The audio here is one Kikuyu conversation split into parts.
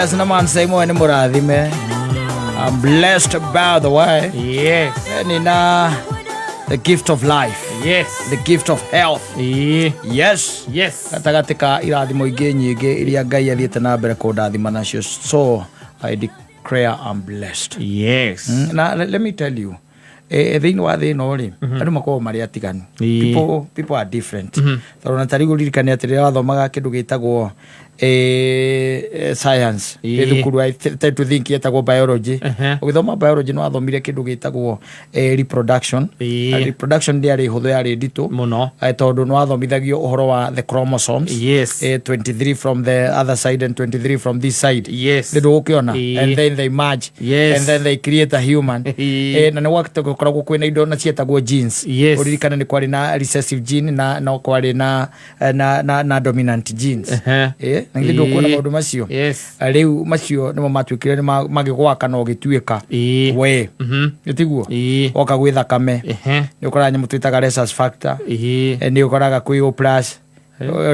Yes, na man Simon nĩ mũrathime. I'm blessed by the way. Yes. Nina the gift of life, Yes. the gift of health. Ĩĩ. Yes. Yes. Gatagatĩ ka irathimo ingĩ nyingĩ iria Ngai athiĩte na mbere kũndathima nacio. So I declare I'm blessed. Yes. Na let me tell you, thĩinĩ wa thĩ ĩno rĩ, andũ makoragwo marĩ atiganu. People are different. Tondũ na tarĩu ũririkane atĩ rĩrĩa wathomaga kĩndũ gĩtagwo science ĩ thukuru, I tend to think yetagwo biology. Ũgĩthoma biology nĩ wathomire kĩndũ gĩtagwo reproduction. Na reproduction ndĩarĩ hũthũ, yarĩ nditũ Mũno. Tondũ nĩ wathomithagio ũhoro wa the chromosomes. 23 from the other side and 23 from this side. Nĩ ndũgũkĩona? And then they merge. And then they create a human. Na nĩ gwakoragwo kwĩna indo na cietagwo genes. Ũririkane nĩ kwarĩ na recessive gene na no kwarĩ na dominant genes. Na githĩ ndũkuona maũndũ macio? Yes. Rĩu macio nĩmo matuĩkire nĩ magĩgwaka na ũgĩtuĩka we. Nĩ tiguo? Oka gwĩ thakame, nĩ ũkoraga nyamũ twĩtaga rhesus factor. Nĩ ũkoraga kwĩ O plus,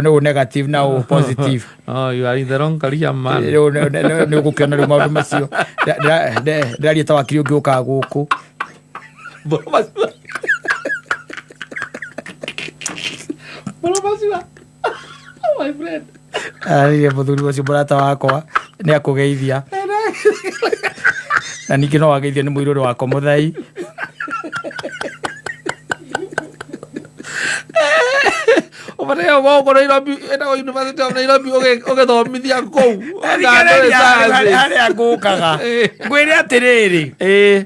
O negative na O positive. Oh, you are in the wrong career, man. Rĩu nĩ ũgũkĩona rĩu maũndũ macio. Ndĩraria ta wakiri ũngĩ ũkaga gũkũ. Mboro maciwa. Mboro maciwa. Oh, my friend. Arĩrie mũthuri ũcio mũrata wakwa nĩ akũgeithia, na ningĩ no wageithio nĩ mũirũrĩ wakwa mũthai. Ũbataire gũkorwo Nairobi, ĩtagwo University of Nairobi, ũgĩthomithia kũu. Thikĩrĩria harĩa ngũkaga ngwĩre atĩrĩrĩ,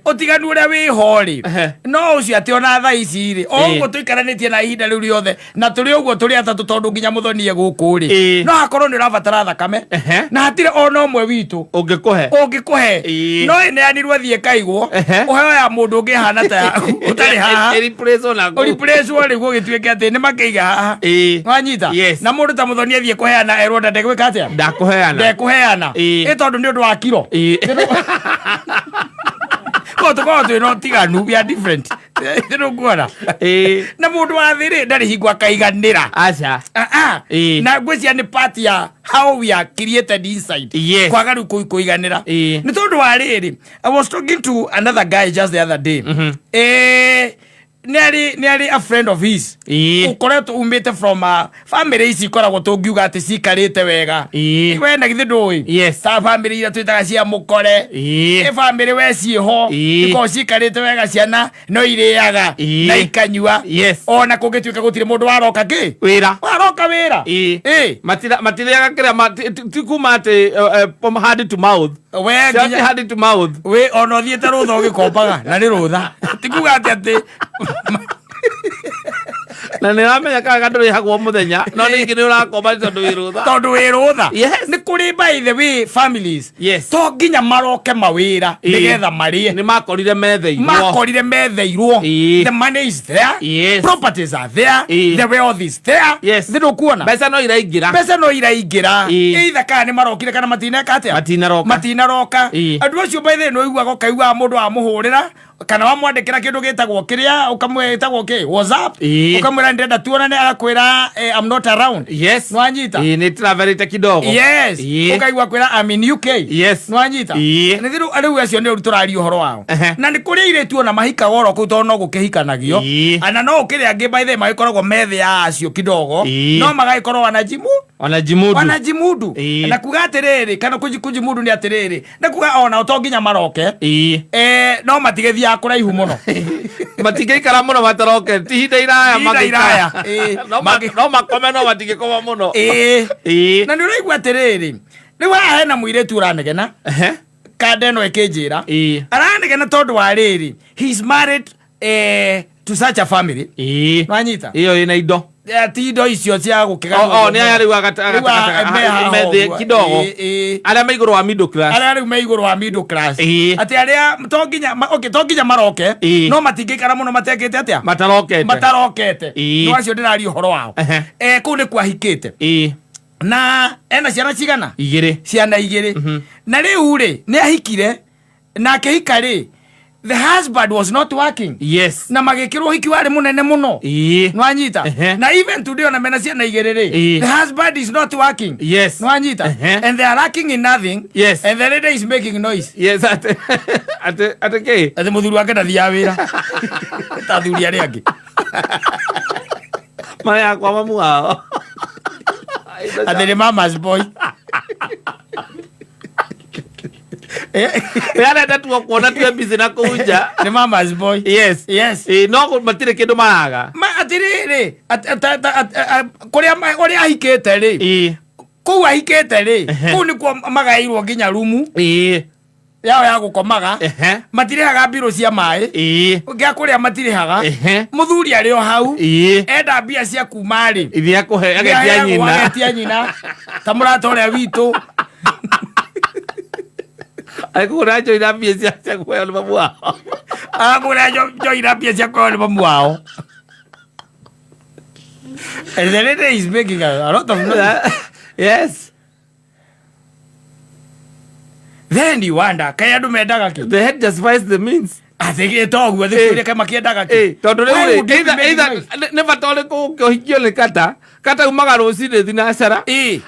ũtiganu ũrĩa wĩho rĩ, no ũcio atĩ ona thaa ici rĩ, o ũguo tũikaranĩtie na ihinda rĩu rĩothe na tũrĩ ũguo tũrĩ atatũ, tondũ nginya mũthonie gũkũ rĩ, no hakorwo nĩ ũrabatara thakame na hatirĩ ona ũmwe witũ Ũngĩkũhe. Ũngĩkũhe. No ĩneanirwo thiĩ kaigwo ũheo ya mũndũ ũngĩ hana ta yaku ũtarĩ haha. Ĩreplace na kũu. Ũreplacewo rĩu gũgĩtuĩke atĩ nĩ makĩiga haha. Wanyita? Yes. Na mũndũ ta mũthoni athiĩ kũheana erwo nda ndegwĩka atĩa? Ndakũheana. Ndekũheana. Ĩ tondũ nĩ ũndũ wa kiro. Ko tũkoragwo twĩ na ũtiganu, we are different, nĩũkuona? Na mũndũ wa thĩ rĩ, ndarĩ hingo akaiganĩra. Aca. Ah, ah. Na ngwĩciria nĩ part ya how we are created inside. Kwaga rĩu kũiganĩra. Nĩ tondũ wa rĩrĩ, I was talking to another guy just the other day. Nĩ arĩ a friend of his ũkoretwo umĩte from a family ici ikoragwo tũngiuga atĩ cikarĩte wega. We na githĩ ndũĩ? Yes. Ta family iria twĩtaga cia mũkore. Ĩ family we ciĩho, ikoragwo cikarĩte wega, ciana no irĩaga na ikanyua. Ona kũngĩtuĩka gũtirĩ mũndũ waroka kĩ Wĩra. Waroka wĩra. Matirĩaga kĩrĩa ti kuma atĩ from hand to mouth. We Ti atĩ nginya hand to mouth. We ona ũthiĩte rũtha ũgĩkombaga na nĩ rũtha, ti kuga atĩ Na nĩ ũramenya kana ndũrĩhagwo mũthenya, no ningĩ nĩ ũrakomba tondũ wĩ rũtha. Tondũ wĩ rũtha. Yes. Nĩ kũrĩ, by the way, families to nginya maroke mawĩra nĩgetha marĩe. Nĩ makorire metheirwo. Makorire metheirwo. The money is there. Properties are there. The wealth is there. Thĩ ndũkuona? Mbeca no iraingĩra. Mbeca no iraingĩra. Either kana nĩ marokire kana matineka atĩa. Matinaroka. Matinaroka. Andũ acio, by the way, nĩ ũiguaga ũkaiguaga mũndũ wamũhũrĩra kana wamwandĩkĩra kĩndũ gĩtagwo kĩrĩa ũkamwĩtagwo kĩ WhatsApp, ũkamwĩra ndĩrenda tuonane, agakwĩra, "I'm not around." Nĩwanyita? Ĩĩ, nĩ travelite kidogo. Ũkaigua kwĩra, "I'm in UK." Nĩwanyita? Nĩ thiru rĩu acio nĩ tũraria ũhoro wao. Na nĩ kũrĩ airĩtu ona mahikaga oro kũu, tondũ no gũkĩhikanagio. Ana no ũkĩrĩ angĩ, by the way, magĩkoragwo methĩ ya acio kidogo, no magagĩkorwo wanajimu Wanajimudu. Wanajimudu. Na kuga atĩrĩrĩ, kana kujimudu nĩ atĩrĩrĩ, nĩ kuga ona to nginya maroke. No matigĩthiaga kũraihu mũno. Matingĩikara mũno mataroke, ti ihinda iraya. Ihinda Mangĩikara. iraya, No no makome no matingĩkoma mũno. Na nĩ ũraigua atĩrĩrĩ, rĩu haha hena mũirĩtu ũranegena. Kanda ĩno ĩkĩnjĩra, aranegena tondũ wa rĩrĩ, he is married to such a family. Nwanyita? Ĩyo ĩna indo. Ti indo icio cia gũkĩga. O nĩ aya rĩu methĩ kidogo, arĩa me igũrũ wa middle class. Arĩa rĩu me igũrũ wa middle class. Atĩ arĩa to nginya okay, to nginya maroke, no matingĩikara mũno matekĩte atĩa? Matarokete. Matarokete. No acio ndĩraria ũhoro wao. Kũu nĩ kwahikĩte na ena ciana cigana? Igĩrĩ. Ciana igĩrĩ. Na rĩu rĩ, nĩ ahikire, na akĩhika rĩ, The husband was not working. Na magĩkĩrwo ũhiki warĩ mũnene mũno. Nwanyita? Na even today ona mena ciana igĩrĩ rĩ, the husband is not working. Nwanyita? And they are lacking in nothing. And the lady is making noise. Yes, atĩ kĩ? Atĩ mũthuri wake ndathiaga wĩra ta athuri arĩa angĩ. Marĩa kwa mamu wao. Atĩ nĩ mama's boy. Arenda tuo kuona tuwe busy na kũu nja. Nĩ mama's boy. Yes. Ĩ, no matirĩ kĩndũ maraga. Ma atĩrĩrĩ, kũrĩa ũrĩa ahikĩte rĩ, kũu ahikĩte rĩ, kũu nĩkuo magaĩirwo nginya rumu yao ya gũkomaga. Matirĩhaga mbirũ cia maĩ, gĩa kũrĩa matirĩhaga. Mũthuri arĩ o hau. Enda mbia cia kuma rĩ, Ithe akũhe agetia nĩaheagwo, nyina. Agetia nyina ta mũrata ũrĩa witũ. Agĩkũgũrĩra njohi na mbia cia kũheo nĩ mamu wao. Agakũgũrĩra njohi na mbia cia kũheo nĩ mamu wao. And the lady is making a lot of noise. Then you wonder, kaĩ andũ mendaga kĩ? The head justifies the means. Atĩ toguo thĩ kĩũria makĩendaga kĩ? Tondũ rĩu Why rĩ, would they be making noise? nĩ bata ũrĩkũ ũkĩhikio nĩ kata kata umaga rũcinĩ thinacara,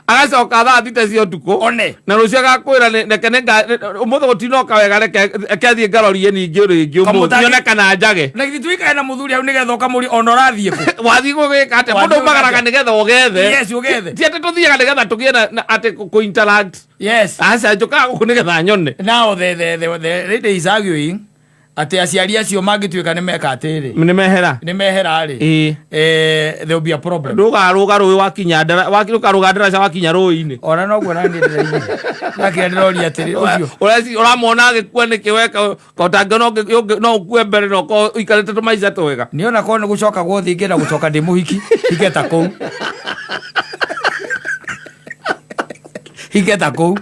agacoka thaa 6 cia ũtukũ, One. na rũciũ agakwĩra reke ũmũthĩ gũtinoka wega, reke thiĩ ngarorie ningĩ rĩngĩ ũmũthĩ nyone kana njage. Na githĩ tuikare na mũthuri hau nĩgetha ũkamũria ona ũrathiĩ kũ? Wathiĩ gũgĩka atĩa? Wathiĩ Mũndũ umagaraga gũgĩka atĩa? nĩgetha ũgethe. Yes, ũgethe. Ti atĩ tũthiaga nĩgetha tũgĩe na atĩ kũ interact. Aca, njũkaga gũkũ nĩgetha nyone. Now the lady is arguing atĩ aciari acio mangĩtuĩka nĩ meka atĩrĩ, nĩ mehera, nĩ mehera rĩ, there will be a problem. Ndũgarũga rũĩ wakinya ndara ndũkarũga ndaraca wakinya rũĩ-inĩ. Ona noguo naniĩ ndĩraigua nakĩrĩa ndĩroria atĩrĩ ũcio. Ũramwona agĩkua nĩkĩ weka ũtangĩona no ũkue mbere na ũkorwo ũikarĩte tũmaica twega. Nĩ ona korwo nĩ gũcoka guothe ingĩenda gũcoka ndĩ mũhiki, hike ta kũu, hike ta kũu.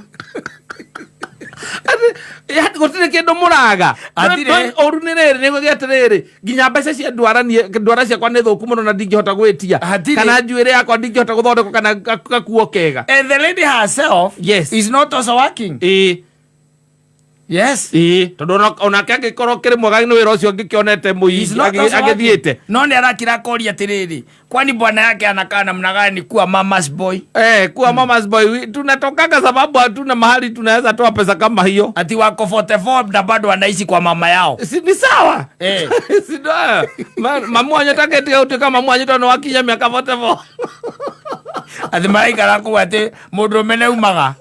Yaani gũtirĩ kĩndũ mũraga. Hatirĩ. Ũru nĩ rĩrĩ nĩ gũgĩa atĩrĩrĩ, nginya mbeca cia ndwara niĩ ndwara ciakwa nĩ thũku mũno na ndingĩhota gwĩtia, Hatirĩ. kana njuĩrĩ yakwa ndingĩhota gũthondekwo kana gakuo kega. And the lady herself is not also working. Ĩĩ, tondũ onake angĩkorwo kĩrĩ mwega nĩ wĩra ũcio angĩkĩonete Is mũingĩ not also working. angĩthiĩte. No nĩ arakira akoria atĩrĩrĩ, kwani bwana yake anakaa namna gani kuwa mama's boy? Eh, kuwa mama's boy, tunatokanga sababu hatuna mahali tunaweza toa pesa kama hiyo. Ati wako 44 na bado wanaishi kwa mama yao. Si ni sawa? Eh. Si ndo mamu wanyu taketiga gũtuĩka mamu wanyu tondũ wakinya mĩaka 44. Atĩ maraikara kũu atĩ mũndũrũme nĩ umaga.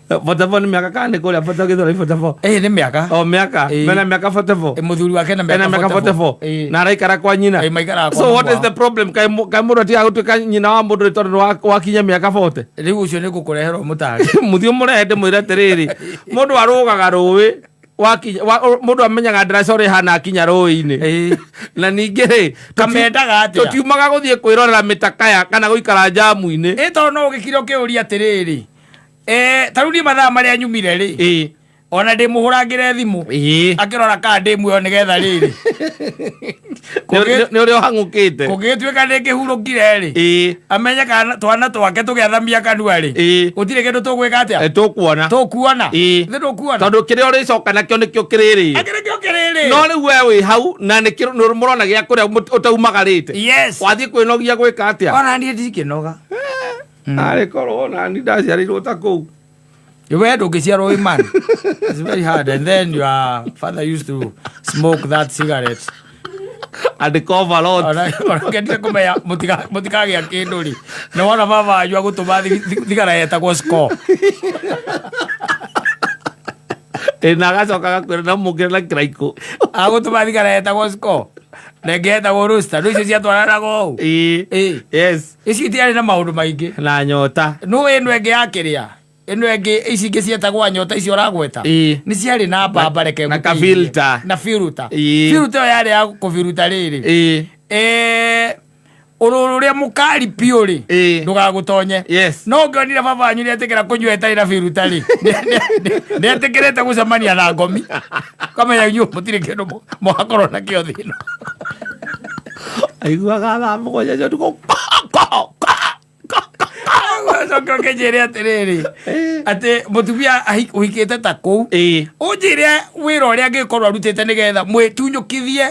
44 nĩ mĩaka kana nĩ kũrĩa 40 gĩthũrai 44? Ĩ, nĩ mĩaka. O mĩaka. Mena mĩaka 44. Ĩ, mũthuri wake na ena mĩaka mĩaka 44. Na araikara kwa nyina. Ĩ, maikaraga kwa So mamu what is wao. the problem? Kaĩ mũndũ atigaga gũtuĩka nyina wa mũndũ nĩ tondũ nĩ wakinya mĩaka 40? Rĩu ũcio nĩ ngũkũreherwo mũtarĩ. Mũthiĩ ũmũrehe ndĩmwĩre atĩrĩrĩ, mũndũ arũgaga rũĩ wakinya mũndũ amenyaga ndaraca ũrĩa ĩhana akinya rũĩ-inĩ. Na ningĩ rĩ, Kamendaga atĩa? Tũtiumaga gũthiĩ kwĩrorera mĩtakaya kana gũikara njamu-inĩ. Ĩ, tondũ no ũgĩkire ũkĩũria atĩrĩrĩ, ta rĩu niĩ mathaa marĩa nyumire rĩ, ona ndĩmũhũrangĩre thimũ akĩrora kana ndĩ muoyo nĩgetha rĩrĩ Nĩ ũrĩa ũhang'ũkĩte. Kũngĩgĩtuĩka nĩngĩhurũkire rĩ, amenye kana twana twake tũgĩathamia kanua rĩ, gũtirĩ kĩndũ tũgwĩka atĩa. Tũkuona. Tũkuona. Thĩ ndũkuona. Tondũ kĩrĩa ũrĩcoka nakĩo nĩkĩo kĩrĩrĩ. Akĩrĩ kĩo kĩrĩrĩ. No rĩu we wĩ hau na nĩ mũrona gĩa kũrĩa ũtaumagarĩte. Wathiĩ kwĩnogia gwĩka atĩa? Ona niĩ ndikĩnoga. Arĩ korwo nani ndaciarĩirwo ta kũu. We ndũngĩciarwo wĩ man. It's very hard. And then your father used to smoke that cigarette. And cover a lot. Ona ngendire kũmenya mũtikagĩa kĩndũ rĩ, nĩ wona baba wanyu agũtũma thigara yetagwo Score. Ĩ, na agacoka agakwĩra no mũngĩre na kĩraikũ. Agũtũma thigara yetagwo Score na ĩngĩ yetagwo Rooster. Rĩu icio ciatwaranaga ũũ. Ici itiarĩ na maũndũ maingĩ. Na nyota. No ĩno ĩngĩ ya kĩrĩa, ĩno ĩngĩ, ici ingĩ cietagwo nyota icio ũragweta, nĩ ciarĩ na mbamba, reke Na ngũteithie. ka-filter. Na filter. Filter ĩyo yarĩ ya kũbiruta rĩrĩ, ũrũrũ ũrĩa mũkari biũ rĩ, ndũgagũtonye. No ũngĩonire baba wanyu nĩetĩkĩra kũnyua ĩtarĩ na filter rĩ, nĩetĩkĩrĩte gũcemania na ngomi, kamenya inyuĩ mũtirĩ kĩndũ mũgakorwo nakĩo thĩna. Aiguaga thaa 7 cia ũtukũ, ko, ko, ko, ko, ko. Ũcoke ũkĩnjĩre atĩrĩrĩ, atĩ mũtumia ũhikĩte ta kũu, ũnjĩre wĩra ũrĩa angĩkorwo arutĩte nĩgetha mwĩtunyũkithie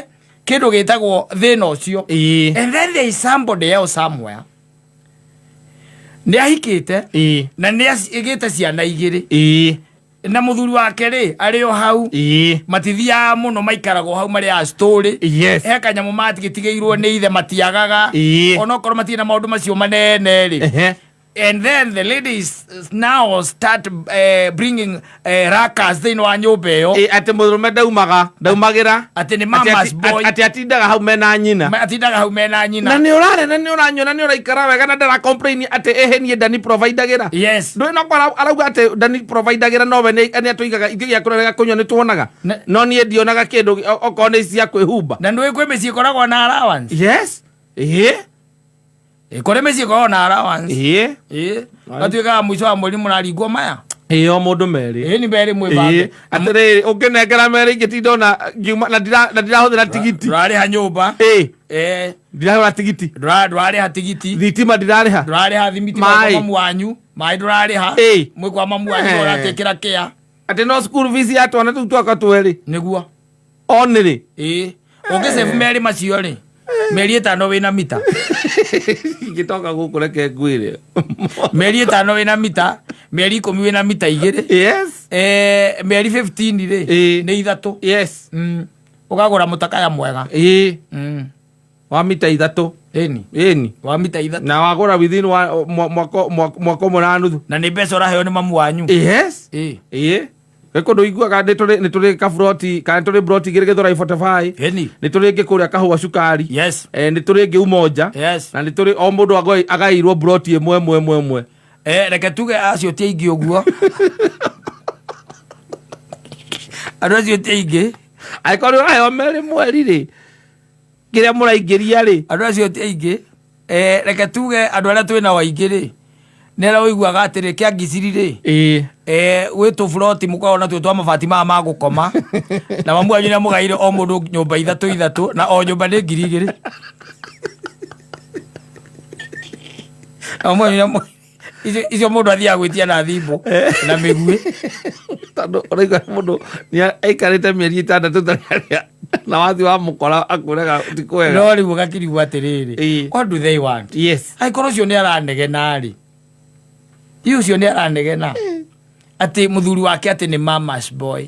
kĩndũ gĩtagwo thĩna ũcio. And then there is somebody else somewhere nĩ ahikĩte na nĩ agĩte ciana igĩrĩ, na mũthuri wake rĩ arĩ o hau, matithiaga mũno, maikaragwo hau marĩ a story. He kanyamũ matigĩtigĩirwo nĩ ithe, matiagaga, onokorwo matirĩ na maũndũ macio manene rĩ. And then the ladies now start bringing rakas thĩinĩ wa nyũmba ĩyo. Atĩ mũndũrũme ndaumaga, ndaumagĩra. Atĩ nĩ mama's boy. Atĩ atindaga hau mena nyina. Atindaga hau mena nyina. Na nĩ ũrarĩa na nĩ ũranyua na nĩ ũraikara wega na ndara complain atĩ ĩhĩ niĩ ndani providagĩra. Ndũĩ no arauga atĩ ndani providagĩra, nowe nĩ atũigaga ithuĩ gĩa kũrĩa gĩa kũnyua nĩ tuonaga. No niĩ ndionaga kĩndũ okorwo nĩ cia kwĩhumba. Na nĩũĩ kwĩ mĩciĩ ĩkoragwo na allowance. Yes, ĩĩ. Kũrĩ mĩciĩ ĩkoragwo na allowance. Ĩĩ. Gatuĩkaga mũico wa mweri mũraringwo maya. Ĩĩ, o mũndũ merĩ. Ĩĩ, nĩ merĩ mwĩbange. Atĩrĩrĩ, ũngĩnengera merĩ ingĩtinda ona ngiuma na ndirahũthĩra tigiti. Ndũrarĩha nyũmba. Ĩĩ. Ndirahũra tigiti. Ndũrarĩha tigiti. Thitima ndirarĩha. Ndũrarĩha thimitima. Maĩ. Kwa mamu wanyu, maĩ ndũrarĩha. Mwĩ kwa mamu wanyu. Ũratĩkĩra kĩa? Atĩ no school fees ya twana tũu twakwa twerĩ. Nĩguo. Onĩrĩ. Ĩĩ, ũngĩsave merĩ macio rĩ, mĩeri 5 wĩna mita. Ingĩtoka gũkũ, reke ngwĩre. Mĩeri 5 wĩna mita, mĩeri 10 wĩna mita 2. Mĩeri 15 rĩ, nĩ 3. Ũkagũra mũtakaya mwega. Wa mita 3. Ĩni. Ĩni. Wa mita 3. Na wagũra within wa mwaka ũmwe na nuthu. Na nĩ mbeca ũraheo nĩ mamu wanyu. Yes. Ĩĩ, gwĩ kũndũ iguaga nĩ tũrĩ kaburoti kana nĩ tũrĩ broti igĩrĩ Gĩthũrai 45. Nĩ tũrĩ ĩngĩ kũrĩa Kahũa Cukari. Nĩ tũrĩ ĩngĩ Umoja. Na nĩ tũrĩ o mũndũ agaĩirwo broti ĩmwe ĩmwe ĩmwe ĩmwe. Reke tuge acio ti aingĩ ũguo, andũ acio ti aingĩ. Angĩkorwo nĩ ũraheo merĩ mweri rĩ, kĩrĩa mũraingĩria rĩ. Andũ acio ti aingĩ. Reke tuge andũ arĩa twĩ nao aingĩ rĩ, nĩ arĩa ũiguaga atĩrĩ kĩa ngiciri rĩ, gwĩ tũburoti mũkoragwo natuo twa mabati maya ma gũkoma, na mamu wanyu nĩ amũgaĩire o mũndũ nyũmba ithatũ ithatũ, na o nyũmba nĩ 2000. Na mamu wanyu icio mũndũ athiaga gwĩtia na thimũ na mĩguĩ. Tondũ ũraigua mũndũ nĩ aikarĩte mĩeri 6 tarĩ arĩa na wathi wa mũkora akwĩraga ti kwega. No rĩu ũgakĩrigwo atĩrĩrĩ, what do they want? Angĩkorwo ũcio nĩ aranegena rĩ, i ũcio nĩ aranegena atĩ mũthuri wake atĩ nĩ mama's boy.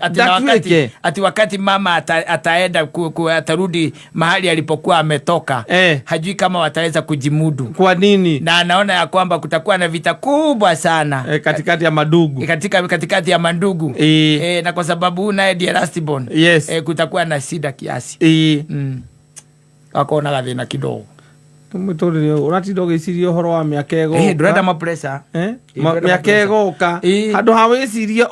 Ati na wakati, Ndatuĩke. ati wakati mama ataenda atarudi mahali alipokuwa ametoka, hajui kama wataweza kujimudu. Kwa nini? Na anaona ya kwamba kutakuwa na vita kubwa sana katikati ya madugu. Katika katikati ya mandugu. Na kwa sababu huyu naye ndiye last born, kutakuwa na shida kiasi. Akona gathĩna kidogo. Mũtũrĩre ũratinda ũgĩciria ũhoro wa mĩaka ĩgoka. Ndũrenda ma pressure. Ndũrenda Mĩaka ma pressure. ĩgoka. Handũ ha wĩcirie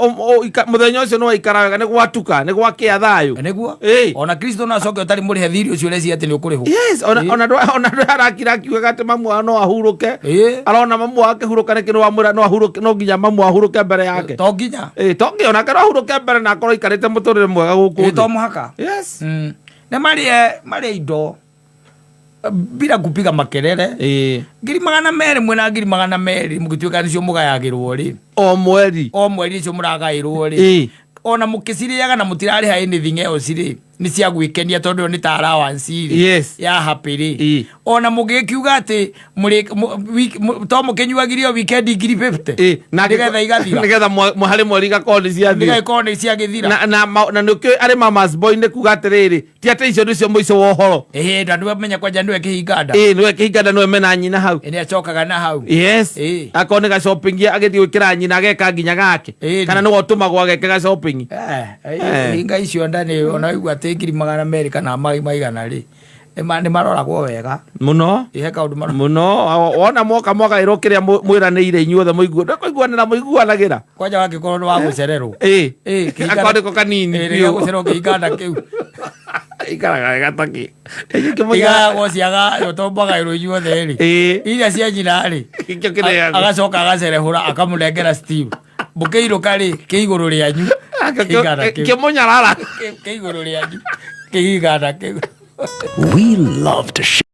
mũthenya ũcio nĩ waikara wega, nĩ gwatuka, nĩ gwakĩa thayũ. Nĩguo. Ona Kristo no acoke ũtarĩ mũrĩhe thirĩ ũcio ũreciria atĩ nĩ ũkũrĩhwo. Yes, ona ndũ arakira akiugaga atĩ mamu wao no ahurũke. Arona mamu wao akĩhurũka nĩkĩ nĩ wamwĩra no ahurũke, no nginya mamu ahurũke mbere yake. To nginya. To nginya onake no ahurũke mbere na akorwo aikarĩte mũtũrĩre mwega gũkũ thĩ. To mũhaka. Nĩ marĩe indo bila kupiga makelele. 200,000 mwena 200,000 mũgĩtuĩka nĩcio mũgayagĩrwo rĩ. O mweri. O mweri nĩcio mũragaĩrwo rĩ. Ona mũkĩcirĩaga na mũtirarĩha anything else rĩ, nĩ cia gwĩkenia tondũ ĩyo nĩ ta allowance rĩ. Ya happy rĩ. Ona mũgĩkiuga atĩ to mũkĩnyuagirio weekend 50,000. Na nĩgetha igathira. Nĩgetha harĩ mweri igakorwo nĩ ciathira. Nĩgetha ikorwo nĩ ciagĩthira. Na nĩ ũkĩũĩ arĩ mama's boy nĩ kuga atĩrĩrĩ, ti atĩ icio nĩcio mũico wa ũhoro. Ĩĩ, na nĩwe menya kwanja nĩwe kĩhinganda. Ĩĩ, nĩwe kĩhinganda, nĩwe mena nyina hau. Nĩ acokaga na hau. Akorwo nĩ ga shopping agĩthiĩ gwĩkĩra nyina ageka nginya gake. Kana nĩwe ũtũmagwo ageke ga shopping. Hinga icio nda nĩ ona waigua atĩ 200,000 kana maigana rĩ, nĩ maroragwo wega. Mũno. He kaũndũ mũno. Wona mwoka mwagaĩrwo kĩrĩa mwĩranĩire inyuothe mũigue kũiguanĩra mũiguanagĩra. Kwanja wangĩkorwo nĩ wa gũcererwo. Akorwo nĩko kanini Rĩrĩa biũ. gũcererwo kĩhinganda kĩu. Ikaraga wega takĩ. Igayagwo ciagayo to mwagaĩrwo inyuothe rĩ. Iria cia nyina rĩ. Ikĩo kĩrĩagwo. Agacoka agacerehũra akamũnengera Steve. Mũkĩinũka rĩ, kĩ igũrũ rĩanyu. Kĩhinganda kĩu. Kĩmũnyarara. Kĩ igũrũ rĩanyu. Kĩhinganda kĩu. We love to share.